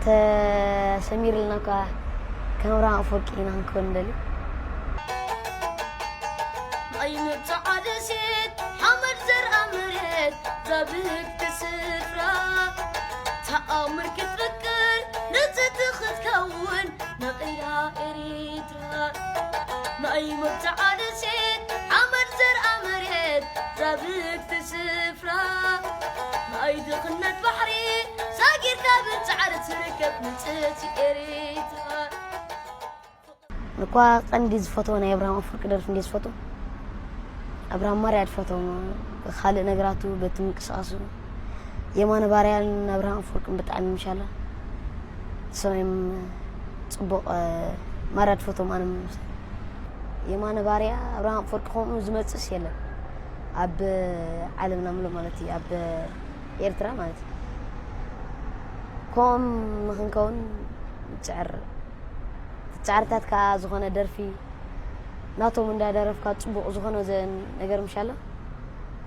ተሰሚርልና እኳ ከም ኣብርሃም ኣፈወርቂ ኢና ክንከውን ንደሊ። ኣይንብጽዓ ደሴት ሓመድ ዘርኣ መሬት ዛብህግቲ ስፍራ ተኣምር ክትፍቅር ንጽቲ ክትከውን ነቒላ ኤሪትራ። ናይ መብጽዓ ደሴት ሓመድ ዘርኣ መሬት ዛብህግቲ ስፍራ ናይ ድኽነት ባሕሪ ሳጊርካ ብጻዕሪ ትርከብ ንጽቲ ኤሪትራ። እኳ ቀንዲ ዝፈትዎ ናይ ኣብርሃም ኣፈወርቂ ደርፊ እንደ ዝፈትዎ ኣብርሃም ማርያ ዝፈትዎ ካልእ ነገራቱ በቲ ምንቅስቃሱ የማነ ባርያን ኣብርሃም ኣፈወርቅን ብጣዕሚ ምሻላ ሰማይም ጽቡቕ ማርያ ዝፈትዎም ኣነ ምሳሌ የማነ ባርያ ኣብርሃም ኣፈወርቂ ከምኡ ዝመጽእስ የለን ኣብ ዓለምና ምሉእ ማለት እዩ ኣብ ኤርትራ ማለት እዩ ከም ንክንከውን ንጽዕር ትጻዕርታት ከዓ ዝኾነ ደርፊ ናቶም እንዳደረፍካ ጽቡቕ ዝኾነ ነገር ምሻሎ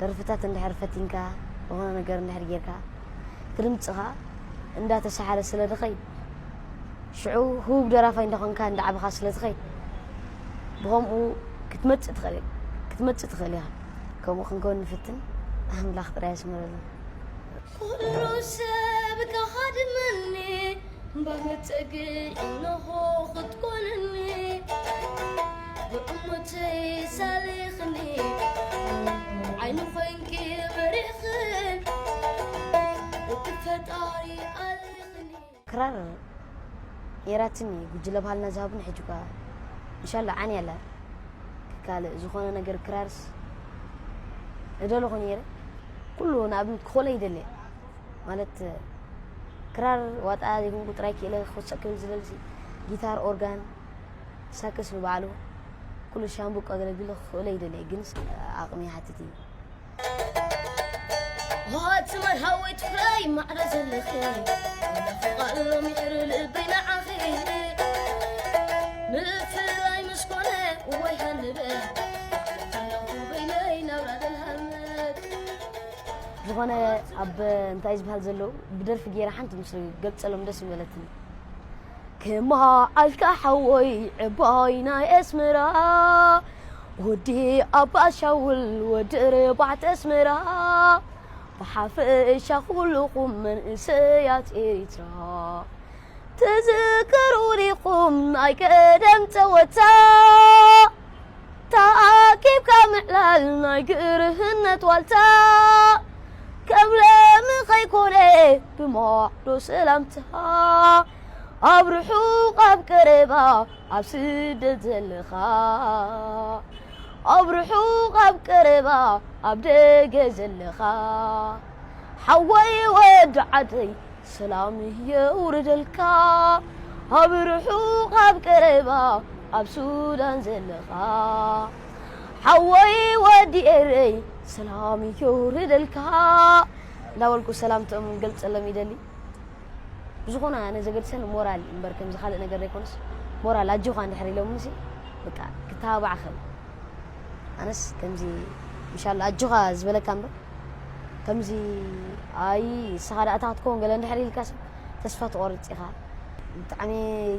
ደርፍታት እንድሕር ፈቲንካ ዝኾነ ነገር እንድሕር ጌርካ እቲ ድምፅኻ እንዳተሰሓለ ስለ ድኸይድ ሽዑ ህቡብ ደራፋይ እንዳኾንካ እንዳዓበኻ ስለ ትኸይድ ብኸምኡ ክትመፅእ ትኽእል ክትመፅእ ትኽእል ኢኻ ከምኡ ክንከውን ንፍትን ኣምላኽ ጥራይ ያስምረልና ኩሉ ሰብ ከሃድመኒ ባመፀጊ እንሆ ክትኮንኒ ብእሙተይ ሳሊኽኒ ዓይኒ ኮይንኪ በሪኽን እቲ ፈጣሪ ኣሊኽኒ ክራር ኔራትኒ ጉጅለ ባህልና ዝሃቡኒ ሕጂ ኳ እንሻላ ዓን ያላ ካልእ ዝኾነ ነገር ክራርስ እደለኹ ነይረ ኩሉ ንኣብነት ክኾለ ይደለ ማለት ክራር ዋጣ ዘይኮንኩ ጥራይ ክኢለ ክወፅእ ክብል ዝደልሲ ጊታር ኦርጋን ሳክስ ብባዕሉ ኩሉ ሻምቡቅ ኣገለግል ክኽእሎ ይደለ ግንስ ኣቕሚ ይሓትት እዩ ዋት መርሃወይ ትፍረይ ማዕረ ዘለኺ ኣምላኽ ቃል ሎሚ ይቕር ልበይ ንዓኺ ምፍላይ ምስ ኮነ እዋይ ሃንበ ኣለኹ በይነይ ናብራ ደልሃመት ዝኾነ ኣብ እንታይ ዝበሃል ዘለዉ ብደርፊ ገይረ ሓንቲ ምስ ገልፀሎም ደስ ምበለትኒ ክመዓልካ ሓወይ ዕባይ ናይ ኣስመራ ወዲ ኣባ ሻውል ወዲ ርባዕተ ኣስመራ ብሓፈሻ ኩልኹም መንእሰያት ኤሪትራ ትዝክሩ ዲኹም ናይ ቀደም ጸወታ ተኣኪብካ ምዕላል ናይ ግርህነት ዋልታ ከም ለሚ ከይኮነ ብማዕዶ ሰላምታ ኣብ ርሑቕ ኣብ ቀረባ ኣብ ስደት ዘለኻ ኣብ ርሑቕ ኣብ ቀረባ ኣብ ደገ ዘለኻ ሓወይ ወዲ ዓደይ ሰላም የውርደልካ ኣብ ርሑቕ ኣብ ቀረባ ኣብ ሱዳን ዘለኻ ሓወይ ወዲ ኤረይ ሰላም የውርደልካ እንዳበልኩ ሰላምትኦም ገልጸሎም ይደሊ ብዝኾነ ኣነ ዘገድሰኒ ሞራል እምበር ከምዚ ካልእ ነገር ዘይኮነስ ሞራል ኣጆኻ እንድሕር ኢሎምሲ በቃ ክተባባዕ ኸል ኣነስ ከምዚ ምሻላ ኣጆኻ ዝበለካ እምበር ከምዚ ኣይ ንስኻ ደኣ እታ ክትከውን ገለ እንድሕር ኢልካ ሰብ ተስፋ ትቆርፅ ኢኻ ብጣዕሚ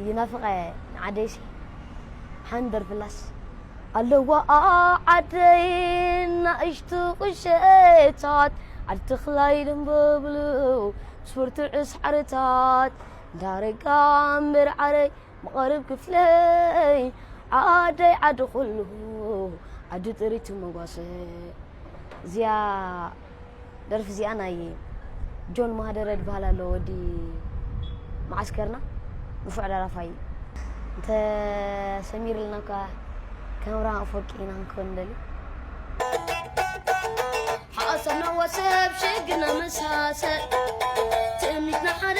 ይናፍቐ ንዓደይሲ ሓን ደርፍላስ ኣለዋ ዓደይ ናእሽቱ ቁሸታት ዓዲ ተኽላይ ደንበብሉ ስፖርት ዕስዓርታት እንዳረጋ እምበር ዓረይ መቐርብ ክፍለይ ዓደይ ዓዲ ኩሉ ዓዲ ጥሪት መጓሰ እዚኣ ደርፊ እዚኣ ናይ ጆን ማህደረ ዝበሃል ኣሎ ወዲ መዓስከርና ንፉዕ ደራፋይ እዩ እንተ ሰሚርልና እኳ ከም ኣብርሃም ኣፈወርቂ ኢና ክንከውን ንደሊ ሓሳብና ወሰብ ሽግና መሳሰል ትእሚትና ሓደ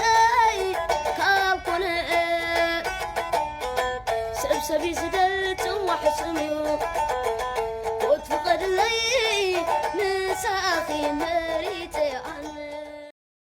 ካብ ኮነ ሰብ ሰብ ዝደል ጽዋሕ ስሙ ኮት ፍቐድለይ ንሳኺ መሪጸ ኣነ